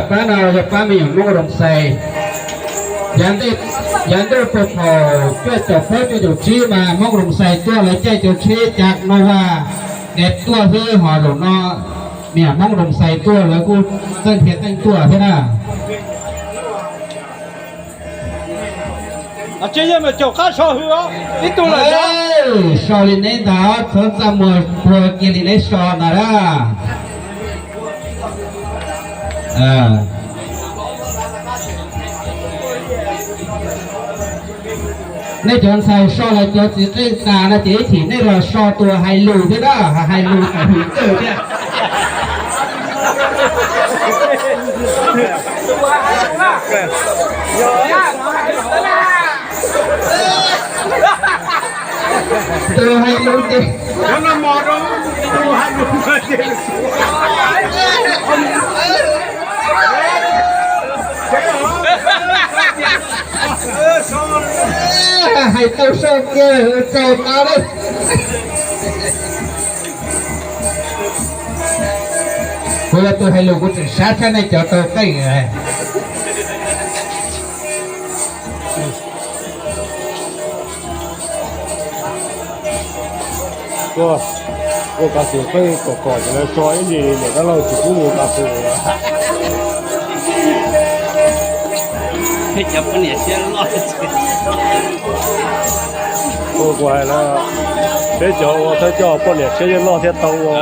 Pab no yog pab me nyuam Hmoob Loos Xais. Yav ntuj puag thaum cuaj caum plaub cuaj caum tsib mas Hmoob Loos Xais tuaj lawv caij cov tsheb Cas Nova es tuaj xwb, ho zaum no me nyuam Hmoob Loos Xais tuaj lawv kuj txawj nrhiav teej tuaj thiab na. So li neb ntag, txhob txaj muag puag kiag li neb so ntag na. Nej cov ntxhais so los cov txiv qeej tas no ces ib chim nej los so tus hais lus thiab na, hais lus kom hwm txawj thiab. Tus hais lus ces hais tau so kiag txaus no lawm. Kuv yog tus hais lus kuv tseem sab tshaj nej cov tau qeej. Ua, ua kav xwm qeej kom kom ces lawv so ib ntsis niam dab laug tsis pub mus kav xwm. Ua kuv hais na, peb cov ua thawj coj poj niam siab yeej loj thiab tau ua.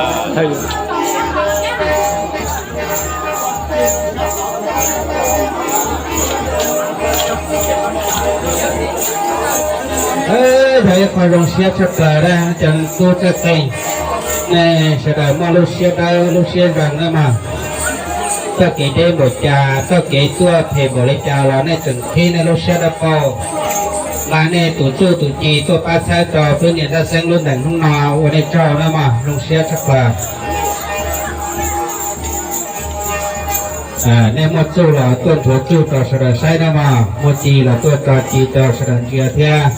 Yog ib qho zoo siab tshaj plaws na cov tub txawj qeej, nej sawv daws muaj lub siab dawb lub siab zoo na mog. Txoj kev deb npaum cas, txoj kev tuaj phem npaum li cas los nej tseem qhib nej lub siab dawb paug, nqa nej tus txuj tus ci tuaj pab txhawb rau tub niam dab xeeb lub ntees hnub no ua nej tsaug na mog, zoo siab tshaj plaws. Nej muaj txuj los tuaj nthuav txuj rau sawv daws saib na mog, muaj ci los tuaj tso ci rau sawv daws ntsia thiab.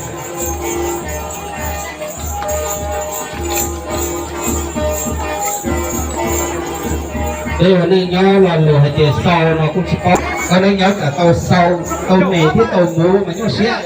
Peb ua neej nyob lo lus hais tias xau no kuj tsis paub, koj neej nyob tsam tau xau, tau me thiab tau muv mas nyuaj siab.